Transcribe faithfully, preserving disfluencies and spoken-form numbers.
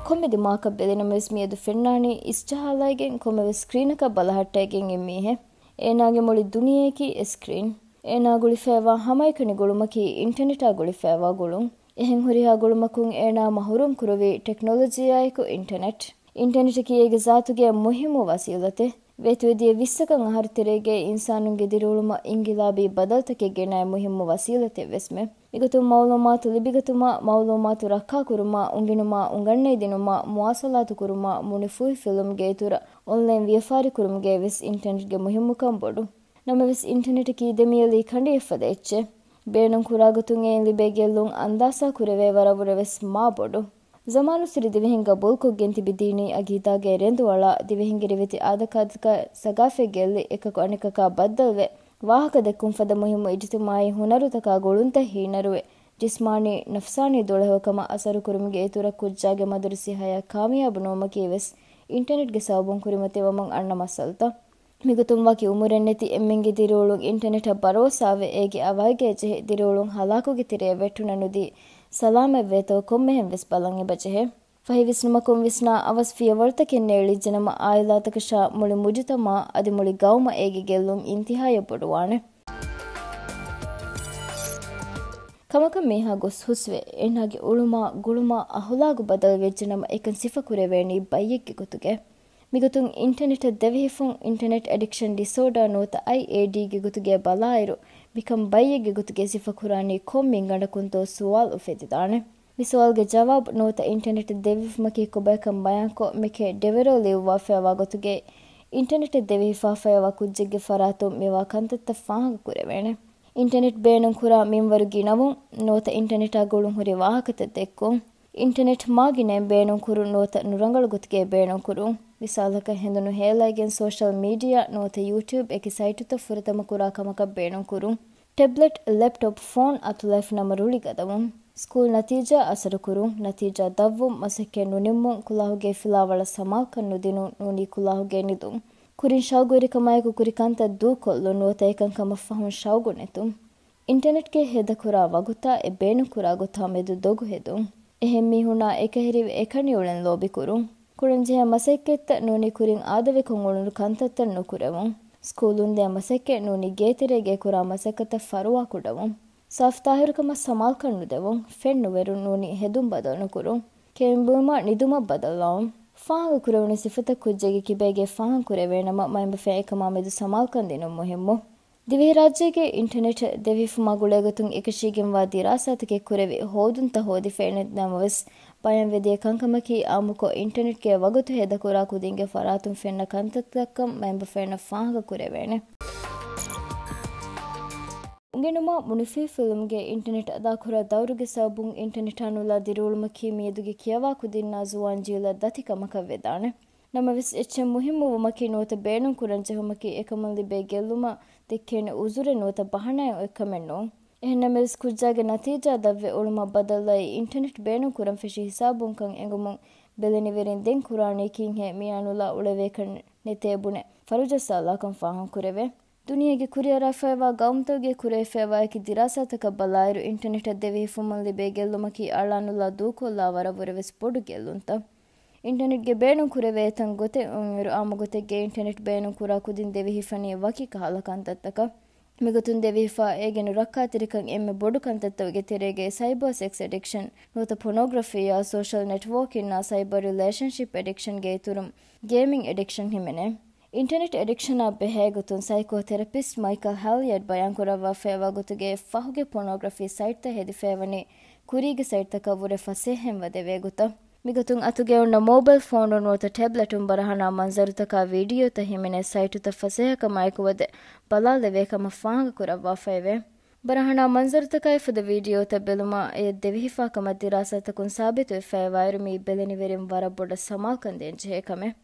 ކޮންމެ ދިމާކަށް ބެލިނަމަވެސް މިއަދު ފެންނާނީ އިސްޖަހާލައިގެން ކޮންމެވެސް ސްކްރީނަކަށް ބަލަހައްޓައިގެން އިން މީހެއް. އޭނާގެ މުޅި ދުނިޔެއަކީ އެ ސްކްރީން. އޭނާ ގުޅިފައިވާ ހަމައެކަނި ގުޅުމަކީ އިންޓަނެޓާ ގުޅިފައިވާ ގުޅުން. އެހެން ހުރިހާ ގުޅުމަކުން އޭނާ މަހުރޫމް ކުރުވީ ޓެކްނޮލޮޖީއާއެކު އިންޓަނެޓް. އިންޓަނެޓަކީ އޭގެ ޒާތުގެ މުހިއްމު ވަސީލަތެއް. ވޭތުވެދިޔަ ވިއްސަކަށް އަހަރު ތެރޭގައި އިންސާނުންގެ ދިރިއުޅުމަށް އިންގިލާބީ ބަދަލުތަކެއް ގެނައި މުހިއްމު ވަސީލަތެއް ވެސްމެ. މިގޮތުން މައުލޫމާތު ލިބިގަތުމަށް، މައުލޫމާތު ރައްކާކުރުމަށް، އުނގެނުމަށް، އުނގަންނައިދިނުމަށް، މުވާސަލާތު ކުރުމަށް، މުނިފޫހިފިލުމުގެ އިތުރަށް އޮންލައިން ވިޔަފާރި ކުރުމުގައި ވެސް އިންޓަނެޓްގެ މުހިއްމުކަން ބޮޑު. ނަމަވެސް އިންޓަނެޓަކީ ދެމިއެޅީ ކަނޑިއެއްފަދަ އެއްޗެއް. ބޭނުން ކުރާގޮތުން އެއިން ލިބޭ ގެއްލުން އަންދާސާ ކުރެވޭ ވަރަށްވުރެ ވެސް މާ ބޮޑު. ޒަމާނުއްސުރެ ދިވެހިން ގަބޫލުކޮށްގެން ތިބި ދީނީ އަގީދާގެ ރެނދުއަޅާ، ދިވެހިންގެ ރިވެތި އާދަކާދަކާ ސަގާފަތް ގެއްލި އެކަކު އަނެކަކާ ބައްދަލުވެ، ވާހަކަ ދެއްކުން ފަދަ މުހިއްމު އިޖުތިމާއީ ހުނަރުތަކާ ގުޅުންތައް ހީނަރުވެ، ޖިސްމާނީ، ނަފްސާނީ ދުޅަހެޔޮކަމަށް އަސަރުކުރުމުގެ އިތުރަށް ކުއްޖާގެ މަދުރުސީ ހަޔާތް ކާމިޔާބު ނުވުމަކީ ވެސް އިންޓަނެޓްގެ ސަބަބުން ކުރިމަތިވަމުން އަންނަ މައްސަލަތައް. މިގޮތުން ވަކި އުމުރެއް ނެތި އެންމެންގެ ދިރިއުޅުން އިންޓަނެޓަށް ބަރޯސާވެ، އޭގެ އަވަހަށް ޖެހި ދިރިއުޅުން ހަލާކުގެ ތެރެއަށް ވެއްޓުނަން ނުދީ ސަލާމަތްވޭތޯ ކޮންމެހެން ވެސް ބަލަން އެބަ ޖެހޭ. ފަހި ވިސްނުމަކުން ވިސްނާ އަވަސް ފިޔަވަޅުތަކެއް ނޭޅިއްޖެނަމަ، އާއިލާތަކަށާ މުޅި މުޖުތަމަޢާ އަދި މުޅި ގައުމަށް އޭގެ ގެއްލުން އިންތިހާޔަށް ބޮޑުވާނެ. ކަމަކަށް މީހާ ގޮސް ހުސްވެ، އޭނާގެ އުޅުމާ، ގުޅުމާ، އަހުލާގު ބަދަލު ވެއްޖެނަމަ، އެކަން ސިފަ ކުރެވޭނީ ބައްޔެއްގެ ގޮތުގައި. މިގޮތުން އިންޓަނެޓަށް ދެވިހިފުން، އިންޓަނެޓް އެޑިކްޝަން ޑިސޯޑާ ނުވަތަ އައިއޭޑީގެ ގޮތުގައި ބަލާއިރު، މިކަން ބައްޔެއްގެ ގޮތުގައި ސިފަ ކުރާނީ ކޮން މިންގަނޑަކުންތޯ ސުވާލު އުފެދިދާނެ. މި ސުވާލުގެ ޖަވާބު ނުވަތަ އިންޓަނެޓަށް ދެވިހިފުމަކީ ކޮބާކަން ބަޔާންކޮށް، މެކޭ ޑެވެރޯ ލިޔުއްވާފައިވާ ގޮތުގައި، އިންޓަނެޓަށް ދެވިހިފާފައިވާ ކުއްޖެއްގެ ފަރާތުން މިވާ ކަންތައްތައް ފާހަގަ ކުރެވޭނެ. އިންޓަނެޓް ބޭނުން ކުރާ މިންވަރު ގިނަވުން، ނުވަތަ އިންޓަނެޓާ ގުޅުން ހުރި ވާހަކަތައް ދެއްކުން. އިންޓަނެޓް މާ ގިނައިން ބޭނުން ކުރުން ނުވަތަ ނުރަނގަޅު ގޮތުގައި ބޭނުން ކުރުން. މިސާލަކަށް، ހެނދުނު ހޭލައިގެން ސޯޝަލް މީޑިއާ ނުވަތަ ޔޫޓިއުބް އެކި ސައިޓުތައް ފުރަތަމަ ކުރާ ކަމަކަށް ބޭނުން ކުރުން. ޓެބްލެޓް، ލެޕްޓޮޕް، ފޯން އަތުލައިފިނަމަ ރުޅި ގަދަވުން. ސްކޫލް ނަތީޖާ އަސަރުކުރުން، ނަތީޖާ ދަށްވުން، މަސައްކަތް ނުނިންމުން، ކުލާހުގައި ފިލާވަޅަށް ސަމާލުކަން ނުދިނުން، ނޫނީ ކުލާހުގައި ނިދުން. ކުރިން ޝައުގުވެރިކަމާއެކު ކުރި ކަންތައް ދޫކޮށްލުން ނުވަތަ އެކަންކަމަށް ފަހުން ޝައުގު ނެތުން. އިންޓަނެޓްގެ ހޭދަކުރާ ވަގުތާ އެ ބޭނުންކުރާ ގޮތާ މެދު ދޮގު ހެދުން. އެހެން މީހުންނާ އެކަހެރިވެ އެކަނި އުޅެން ލޯބިކުރުން. ކުރަންޖެހޭ މަސައްކަތްތައް ނޫނީ ކުރިން އާދަވެ ކޮށްއުޅުނު ކަންތައްތައް ނުކުރެވުން. ސްކޫލުން ދޭ މަސައްކަތް ނޫނީ ގޭތެރޭގައި ކުރާ މަސައްކަތަށް ފަރުވާ ކުޑަވުން. ސާފު ތާހިރުކަމަށް ސަމާލުކަން ނުދެވުން. ފެން ނުވެރުން ނޫނީ ހެދުން ބަދަލު ނުކުރުން. ކެއުން ބުއިމާ ނިދުމަށް ބަދަލުވާން. ފާހަގަ ކުރެވުނު ސިފަތައް ކުއްޖެއްގެ ކިބައިގައި ފާހަގަ ކުރެވޭނަމަ، މައިންބަފައިން އެކަމާ މެދު ސަމާލުކަން ދިނުން މުހިއްމު. ދިވެހިރާއްޖޭގެ އިންޓަނެޓް ދެވިހިފުމާ ގުޅޭގޮތުން އެކަށީގެންވާ ދިރާސާތަކެއް ކުރެވި ހޯދުންތައް ހޯދިފައެއް ނެތް ނަމަވެސް، ބަޔަންވެދިޔަ ކަންކަމަކީ އާއްމުކޮށް އިންޓަނެޓްގެ ވަގުތު ހޭދަކުރާ ކުދިންގެ ފަރާތުން ފެންނަ ކަންތައްތަކަކަން މައިންބަފައިންނަށް ފާހަގަ ކުރެވޭނެ. އުނގެނުމާ މުނިފީފިލުމުގެ އިންޓަނެޓް އަދާކުރާ ދައުރުގެ ސަބަބުން އިންޓަނެޓާ ނުލާ ދިރިއުޅުމަކީ މިއަދުގެ ކިޔަވާ ކުދިންނާ ޒުވާން ޖީލަށް ދަތި ކަމަކަށް ވެދާނެ. ނަމަވެސް އެއްޗެއް މުހިއްމުވުމަކީ ނުވަތަ ބޭނުން ކުރަން ޖެހުމަކީ އެކަމުން ލިބޭ ގެއްލުމަށް ދެއްކޭނެ އުޒުރެއް ނުވަތަ ބަހަނާއެއް އޮތްކަމެއް ނޫން. އެހެންނަމަވެސް ކުއްޖާގެ ނަތީޖާ ދަށްވެ އުޅުމަށް ބަދަލުއައި އިންޓަނެޓް ބޭނުން ކުރަން ފެށި ހިސާބުން ކަން އެނގުމުން ބެލެނިވެރިން ދެން ކުރާނީ ކީއްހޭ މިއާ ނުލާ އުޅެވޭކަށް ނެތޭ ބުނެ ފަރުޖައްސާލާކަން ފާހަގަ ކުރެވޭ. ދުނިޔޭގެ ކުރިއަރާފައިވާ ގައުމުތަކުގެ ކުރެވިފައިވާ އެކި ދިރާސާތަކަށް ބަލާއިރު އިންޓަނެޓަށް ދެވިހިފުމުން ލިބޭ ގެއްލުމަކީ އަޅާ ނުލާ ދޫކޮށްލާ ވަރަށްވުރެ ވެސް ބޮޑު ގެއްލުންތައް. އިންޓަނެޓްގެ ބޭނުން ކުރެވޭ ތަން ގޮތެއް އޮންއިރު އާއްމު ގޮތެއްގައި އިންޓަނެޓް ބޭނުން ކުރާ ކުދިން ދެވިހިފަނީ ވަކި ކަހަލަ ކަންތައްތަކަށް. މިގޮތުން ދެވިހިފާ އޭގެ ނުރައްކާތެރިކަން އެންމެ ބޮޑު ކަންތައްތަކުގެ ތެރޭގައި ސައިބާ ސެކްސް އެޑިކްޝަން ނުވަތަ ޕޮނޯގްރަފީއާ ސޯޝަލް ނެޓްވޯކިންނާ ސައިބަރ ރިލޭޝަންޝިޕް އެޑިކްޝަންގެ އިތުރުން ގޭމިން އެޑިކްޝަން ހިމެނޭ. އިންޓަނެޓް އެޑިކްޝަނާ ބެހޭ ގޮތުން ސައިކޯ ތެރަޕިސްޓް މައިކަލް ހެލްޔަޓް ބަޔާންކުރައްވާފައިވާ ގޮތުގައި ފަހުގެ ޕޮނޯގްރަފީ ސައިޓްތައް ހެދިފައިވަނީ ކުރީގެ ސައިޓްތަކަށް ވުރެ ފަސޭހައިން ވަދެވޭ ގޮތަށް. މިގޮތުން އަތުގައި އޮންނަ މޯބައިލް ފޯނުން ނުވަތަ ޓެބްލެޓުން ބަރަހަނާ މަންޒަރުތަކާ ވީޑިއޯތައް ހިމެނޭ ސައިޓުތައް ފަސޭހަކަމާއެކު ވަދެ ބަލާލެވޭ ކަމަށް ފާހަގަ ކުރައްވާފައެވެ. ބަރަހަނާ މަންޒަރުތަކާއި ފަދަ ވީޑިއޯތައް ބެލުމާ އެ ދެވިހިފާ ކަމަށް ދިރާސާތަކުން ސާބިތުވެފައިވާއިރު މިއީ ބެލެނިވެރިން ވަރަށް ބޮޑަށް ސަމާލުކަން ދޭންޖެހޭ ކަމެއް.